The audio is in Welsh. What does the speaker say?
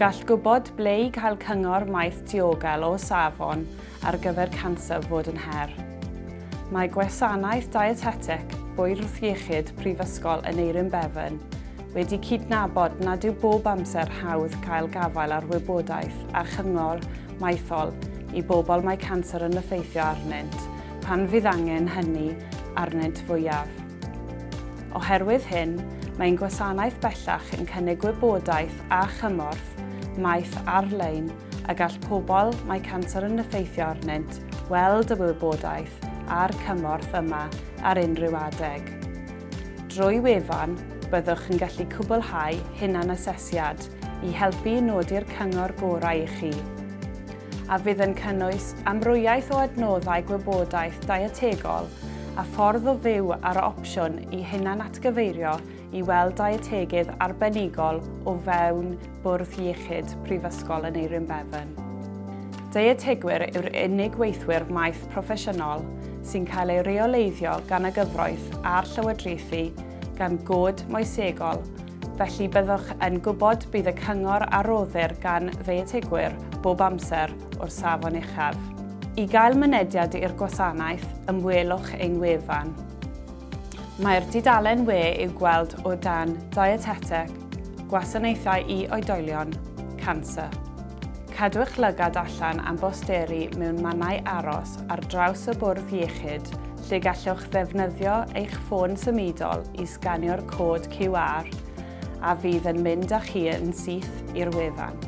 Gall gwybod ble i gael cyngor maeth diogel o safon ar gyfer canser fod yn her. Mae Gwasanaeth Dietetig Bwrdd Iechyd Prifysgol Aneurin Bevan wedi cydnabod nad yw bob amser hawdd cael gafael ar wybodaeth a chyngor maethol i bobl mae canser yn effeithio arnynt pan fydd angen hynny arnynt fwyaf. Oherwydd hyn, mae ein gwasanaeth bellach yn cynnig gwybodaeth a chymorth maeth ar-lein a gall pobl mae canser yn effeithio arnynt weld y wybodaeth a'r cymorth yma ar unrhyw adeg. Drwy wefan, byddwch yn gallu cwblhau hunanasesiad i helpu i nodi'r cyngor gorau i chi, a fydd yn cynnwys amrywiaeth o adnoddau gwybodaeth dietegol a ffordd o fyw a'r opsiwn i hunanatgyfeirio i weld dietegydd arbenigol o fewn Bwrdd Iechyd Prifysgol Aneurin Bevan. Dietegwyr yw'r unig weithwyr maeth proffesiynol sy'n cael eu rheoleiddio gan y gyfraith a'r llywodraethu gan god moesegol, felly byddwch yn gwybod bydd y cyngor a roddir gan ddeietegwyr bob amser o'r safon uchaf. I gael mynediad i'r gwasanaeth, ymwelwch ein wefan. Mae'r dudalen we i'w gweld o dan Dietetic, Gwasanaethau i Oedolion, Canser. Cadwch lygad allan am bosteri mewn mannau aros ar draws y bwrdd iechyd lle gallwch ddefnyddio eich ffôn symudol i sganio'r cod QR a fydd yn mynd â chi yn syth i'r wefan.